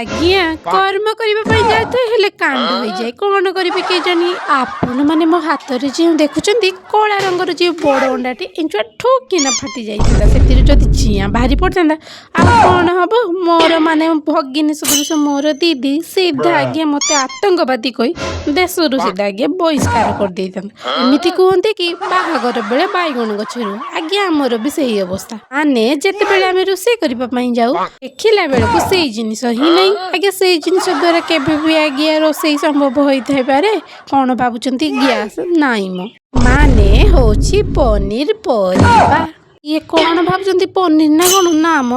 ଆଜ୍ଞା, କର୍ମ କରିବା ପାଇଁ ଯାଇଥାଏ, ହେଲେ କାଣ୍ଡ ହେଇଯାଏ। କଣ କରିବି କେଜାଣି? ଆପଣ ମାନେ ମୋ ହାତରେ ଯେଉଁ ଦେଖୁଛନ୍ତି କଳା ରଙ୍ଗର ଯେଉଁ ବଡ଼ ଅଣ୍ଡାଟି, ଏଞ୍ଚୁଆ ଠୁକିନା ଫାଟି ଯାଇଥିଲା। ସେଥିରୁ ଯଦି ଚିଆଁ ବାହାରି ପଡ଼ିଥାନ୍ତା, ଆଉ କଣ ହବ ମୋର? ମାନେ ଭଗିନୀ ସଦୃଶ ମୋର ଦିଦି ସିଧା ଆଜ୍ଞା ମୋତେ ଆତଙ୍କବାଦୀ କହି ଦେଶରୁ ସିଧା ଆଜ୍ଞା ବହିଷ୍କାର କରିଦେଇଥାନ୍ତା। ଏମିତି କୁହନ୍ତି କି ବାହାଘର ବେଳେ ବାଇଗଣ ଗଛରୁ, ଆଜ୍ଞା ଆମର ବି ସେଇ ଅବସ୍ଥା। ମାନେ ଯେତେବେଳେ ଆମେ ରୋଷେଇ କରିବା ପାଇଁ ଯାଉ, ଦେଖିଲା ବେଳକୁ ସେଇ ଜିନିଷ ହିଁ ନାହିଁ। ଆଜ୍ଞା, ସେଇ ଜିନିଷ ଦ୍ୱାରା କେବେ ବି ଆଜ୍ଞା ରୋଷେଇ ସମ୍ଭବ ହୋଇଥାଇପାରେ? କଣ ଭାବୁଛନ୍ତି? ଗ୍ୟାସ୍ ନାଇଁ ମ, ମାନେ ହଉଛି ପନିର ପରିବା। ଇଏ କଣ ଭାବୁଛନ୍ତି, ପନିର ନା କଣ? ନା ମ।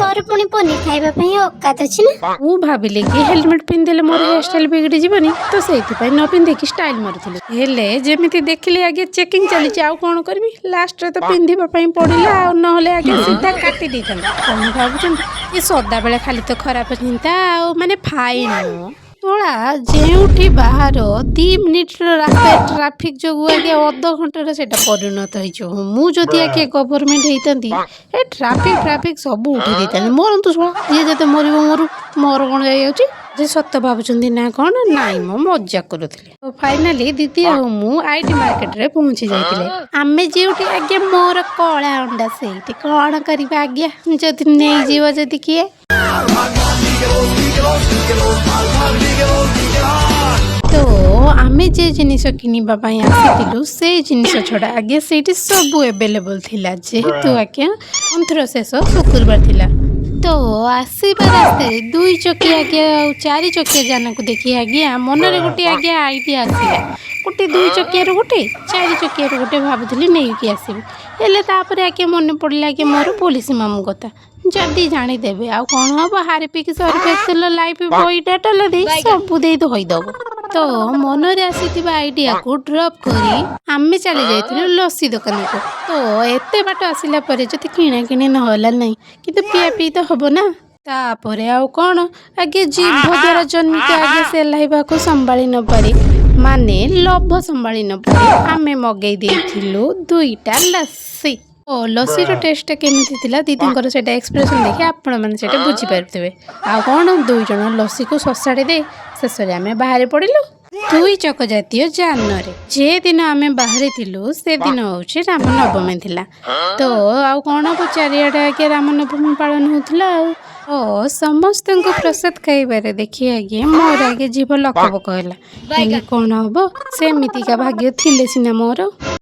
ତୋର ପୁଣି ପନିର ଖାଇବା ପାଇଁ ଔକାତ ଅଛି ନା? ମୁଁ ଭାବିଲି କି ହେଲମେଟ ପିନ୍ଧିଲେ ମୋର ହେୟାର ଷ୍ଟାଇଲ ବିଗିଡ଼ି ଯିବନି, ତ ସେଇଥିପାଇଁ ନ ପିନ୍ଧିକି ଷ୍ଟାଇଲ ମାରୁଥିଲି। ହେଲେ ଯେମିତି ଦେଖିଲି ଆଜ୍ଞା ଚେକିଂ ଚାଲିଛି, ଆଉ କଣ କରିବି? ଲାଷ୍ଟରେ ତ ପିନ୍ଧିବା ପାଇଁ ପଡ଼ିଲା ଆଉ, ନହେଲେ ଆଜ୍ଞା ସିଧା କାଟି ଦେଇଥାନ୍ତା। କଣ ଭାବୁଛନ୍ତି? ଏ ସଦାବେଳେ ଖାଲି ତ ଖରାପ ଚିନ୍ତା ଆଉ, ମାନେ ଫାଇନ ନୁହଁ ଶଳା। ଯେଉଁଠି ବାହାର 2 ମିନିଟର ରାସ୍ତା ଟ୍ରାଫିକ ଯୋଗୁଁ ଆଜ୍ଞା ଅଧଘଣ୍ଟାରେ ସେଇଟା ପରିଣତ ହେଇଯିବ। ମୁଁ ଯଦି ଆଜ୍ଞା ଗଭର୍ଣ୍ଣମେଣ୍ଟ ହେଇଥାନ୍ତି, ଏ ଟ୍ରାଫିକ ଫ୍ରାଫିକ ସବୁ ଉଠେଇ ଦେଇଥାନ୍ତି। ମରନ୍ତୁ ଶଳା, ଯିଏ ଯେତେ ମରିବ ମରୁ, ମୋର କଣ ଯାଇଯାଉଛି? ଯେ ସତ ଭାବୁଛନ୍ତି ନା କଣ? ନାଇଁ, ମୁଁ ମଜା କରୁଥିଲି। ଫାଇନାଲି ଦିଦି ଆଉ ମୁଁ IT ମାର୍କେଟରେ ପହଞ୍ଚି ଯାଇଥିଲେ। ଆମେ ଯେଉଁଠି ଆଜ୍ଞା ମୋର କଳା ଅଣ୍ଡା, ସେଇଠି କଣ କରିବା ଆଜ୍ଞା, ଯଦି ନେଇଯିବ ଯଦି କିଏ? ତ ଆମେ ଯେ ଜିନିଷ କିଣିବା ପାଇଁ ଆସିଥିଲୁ, ସେଇ ଜିନିଷ ଛଡ଼ା ଆଜ୍ଞା ସେଇଠି ସବୁ ଆଭେଲେବଲ୍ ଥିଲା, ଯେହେତୁ ଆଜ୍ଞା ମନ୍ଥର ଶେଷ ଶୁକ୍ରବାର ଥିଲା। ତ ଆସିବା ରାସ୍ତାରେ ଦୁଇ ଚକିଆ ଆଜ୍ଞା ଆଉ ଚାରି ଚକିଆ ଯାନକୁ ଦେଖି ଆଜ୍ଞା ମନରେ ଗୋଟିଏ ଆଜ୍ଞା ଆଇଡ଼ିଆ ଆସିଲା। ଗୋଟେ ଦୁଇ ଚକିଆରୁ ଗୋଟେ, ଚାରି ଚକିଆରୁ ଗୋଟେ ଭାବୁଥିଲି ନେଇକି ଆସିବି। ହେଲେ ତାପରେ ଆଜ୍ଞା ମନେ ପଡ଼ିଲା ଆଜ୍ଞା ମୋର ପୋଲିସ ମାମୁଁ କଥା। ଯଦି ଜାଣିଦେବେ, ଆଉ କ'ଣ ହବ? Harpic, Surf Excel, Lifebuoy, Dettol ଦେଇ ସବୁ ଦେଇ ଧୋଇଦବ। ତ ମନରେ ଆସିଥିବା ଆଇଡ଼ିଆକୁ ଡ୍ରପ୍ କରି ଆମେ ଚାଲି ଯାଇଥିଲୁ ଲସି ଦୋକାନକୁ। ତ ଏତେ ବାଟ ଆସିଲା ପରେ ଯଦି କିଣା କିଣି ନହେଲା ନାହିଁ, କିନ୍ତୁ ପିଆ ପିଇ ତ ହବ ନା? ତାପରେ ଆଉ କ'ଣ ଆଜ୍ଞା, ଜିଭ ଦ୍ୱାରା ଜନ୍ମିତ ଆଜ୍ଞା ସେଲାଇବାକୁ ସମ୍ଭାଳି ନ ପାରି, ମାନେ ଲୋଭ ସମ୍ଭାଳି ନ ପାରି ଆମେ ମଗେଇ ଦେଇଥିଲୁ ଦୁଇଟା ଲସି। ଓ ଲସିର ଟେଷ୍ଟଟା କେମିତି ଥିଲା, ଦିଦିଙ୍କର ସେଇଟା ଏକ୍ସପ୍ରେସନ୍ ଦେଖି ଆପଣମାନେ ସେଇଟା ବୁଝିପାରୁଥିବେ। ଆଉ କ'ଣ, ଦୁଇ ଜଣ ଲସିକୁ ସସାଡ଼ି ଦେଇ ଶେଷରେ ଆମେ ବାହାରି ପଡ଼ିଲୁ ଦୁଇ ଚକ ଜାତୀୟ ଯାନରେ। ଯେଦିନ ଆମେ ବାହାରିଥିଲୁ, ସେଦିନ ହେଉଛି ରାମନବମୀ ଥିଲା। ତ ଆଉ କ'ଣ ହବ, ଚାରିଆଡ଼େ ଆଜ୍ଞା ରାମନବମୀ ପାଳନ ହେଉଥିଲା। ଆଉ ଓ ସମସ୍ତଙ୍କୁ ପ୍ରସାଦ ଖାଇବାରେ ଦେଖି ଆଜ୍ଞା ମୋର ଆଜ୍ଞା ଜିଭ ଲକପକ ହେଲା। ହେଲେ କ'ଣ ହବ, ସେମିତିକା ଭାଗ୍ୟ ଥିଲେ ସିନା ମୋର।